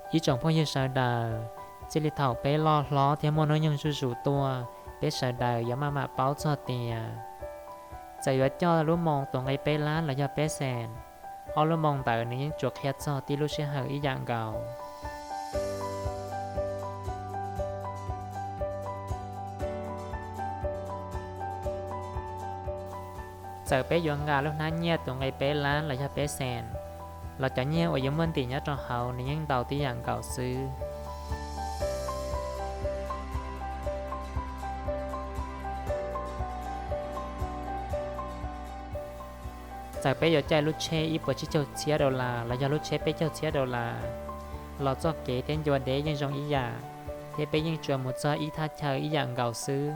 Ib tsoom phooj ywg sawv daws, txij li thaum peb loj hlob thiab muaj hnub nyoog zuj zus tuaj, peb sawv daws yuav maj mam paub txog tias txawm yuav coj lub moo tus nqi peb lab los yog peb xees, ob lub moo ntawd nws yeej tsuas qhia txog tib lub sij hawm ib yam nkaus. Txawm peb yuav nqa lub hnab nyiaj tus nqi peb lab los yog peb xees, los cov nyiaj uas yuav muaj ntim nyob rau hauv nws yeej ntau tib yam nkaus xwb. Txawm peb yuav caij lub tsheb ib puas tsib caug txhiab dollar los yog lub tsheb peb caug txhiab dollar, los txoj kev thiab ncua deb yeej zoo ib yam, thiab peb yeej tsuas mus txog ib thaj chaw ib yam nkaus xwb.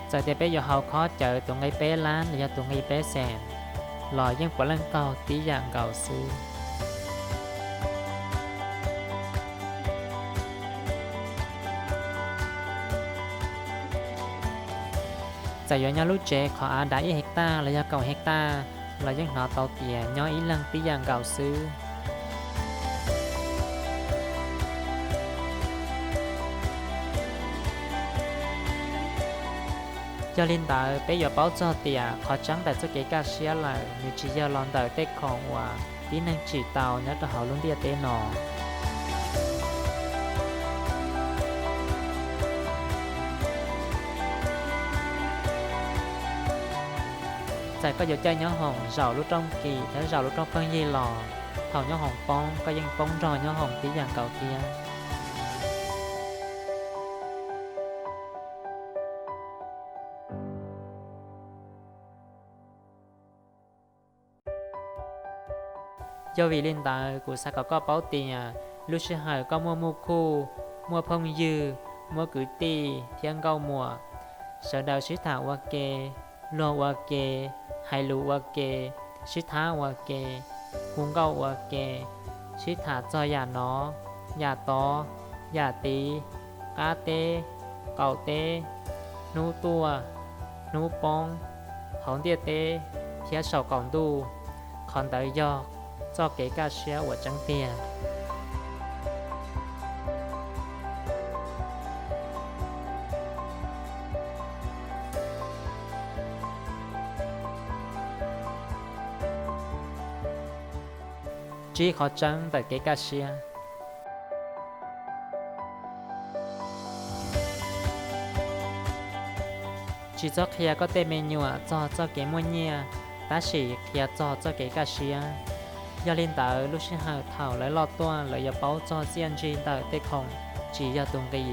Txawm tias peb yuav haus khob cawv tus nqi peb lab los yog tus nqi peb xees, los yeej puav leej qaug tib yam nkaus xwb. Txawm yuav nyob lub tsev qhov av dav ib hej taj los yog kaum hej taj, los yeej hnov tau tias nyob ib leeg tib yam nkaus xwb. Yog li ntawd peb yuav paub txog tias qhov tseeb ntawm txoj kev kaj siab lawm nws tsis yog los ntawm tej khoom uas tib neeg tsim tau nyob rau hauv lub ntiaj teb no. Txawm koj yuav caij nyob hoom zaum lub rooj kis thiab zaum lub rooj pheej yig los, thaum nyob hoom poob koj yeej poob nrog nyob hoom tib yam nkaus thiab. Yog vim li ntawd kuv xav kom koj paub tias lub sij hawm koj muaj muj khuj, muaj phooj ywg, muaj kwv tij thiab nkauj muam, sawv daws sib tham ua ke, luag ua ke, hais lus ua ke, sib thab ua ke, hu nkauj ua ke, sib tham txog yam nov, yam tod, yam tid, qab teb, qaum teb, hnub tuaj, hnub poob, hauv ntiaj teb thiab saum qaum ntuj, qhov ntawd yog txoj kev kaj siab uas tseeb tiag. Tsib qhov tseeb ntawm kev kaj siab. Tsis txhob qhia koj tej me nyuam txog txoj kev muaj nyiaj, tab sis qhia txog txoj kev kaj siab. Yog li ntawd lub sij hawm thaum lawv loj tuaj lawv yuav paub txog txiaj ntsig ntawm tej khoom tsis yog tus nqi.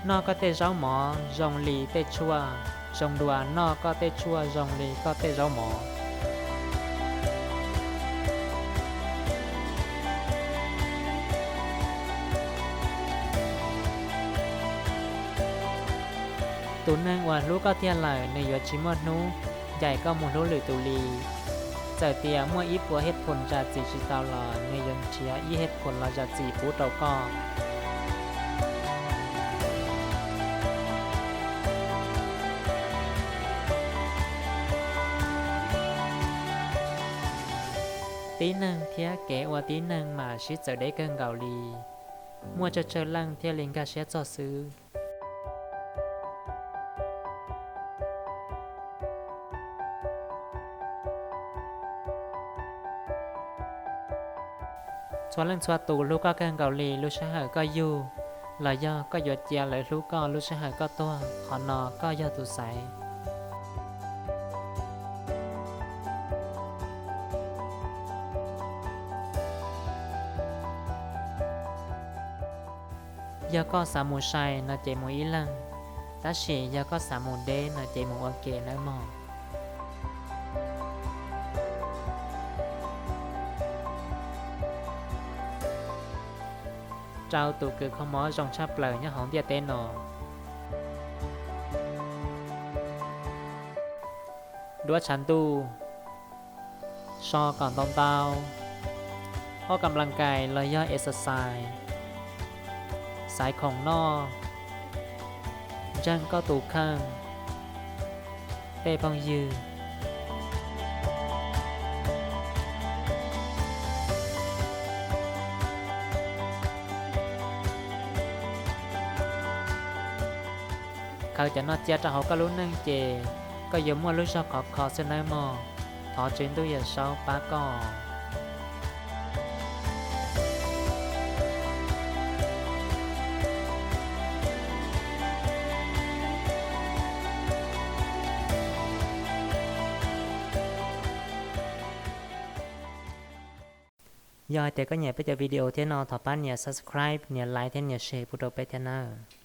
Noj koj tej zaub mov zoo li tej tshuaj, zoo dua noj koj tej tshuaj zoo li koj tej zaub mov. Tus neeg uas hlub koj tiag lawm nws yuav tsis muaj hnub ncaim koj mus hlub lwm tus li. Txawm tias muaj ib puas hej phum zam txim tsis tau los nws yuav nrhiav ib hej phum los zam txim pub rau koj. Tib neeg thiab kev ua tib neeg mas sib txawv deb kawg nkaus li. Muaj tsawg tsawg leej thiaj li nkag siab txog xwb. Txhua leej txhua tus hlub koj kawg nkaus li lub sij hawm koj yug, los yog koj yuav cia lawv hlub koj lub sij hawm koj tuag, qhov no koj yog tus xaiv. Yog koj xav mus sai no ces mus ib leeg, tab sis yog koj xav mus deb no ces mus ua ke nawb mog. Rau tus kws kho mob zoo tshaj plaws nyob hauv ntiaj teb no. Duab tshav ntuj, so kom ntau ntau, ob kam las kais los yog exercise, xaiv khoom noj, ntseeg koj tus kheej, tej phooj ywg. Khaws cov no cia rau hauv koj lub neej ces koj yuav muaj lub zog khov kho xwb nawb mog. Thov Tswv Ntuj Yawm Saub pab koj. Yog hais tias koj nyiam peb cov video thiab no thov pab nias subscribe, nias like thiab nias share pub rau peb thiab nawb.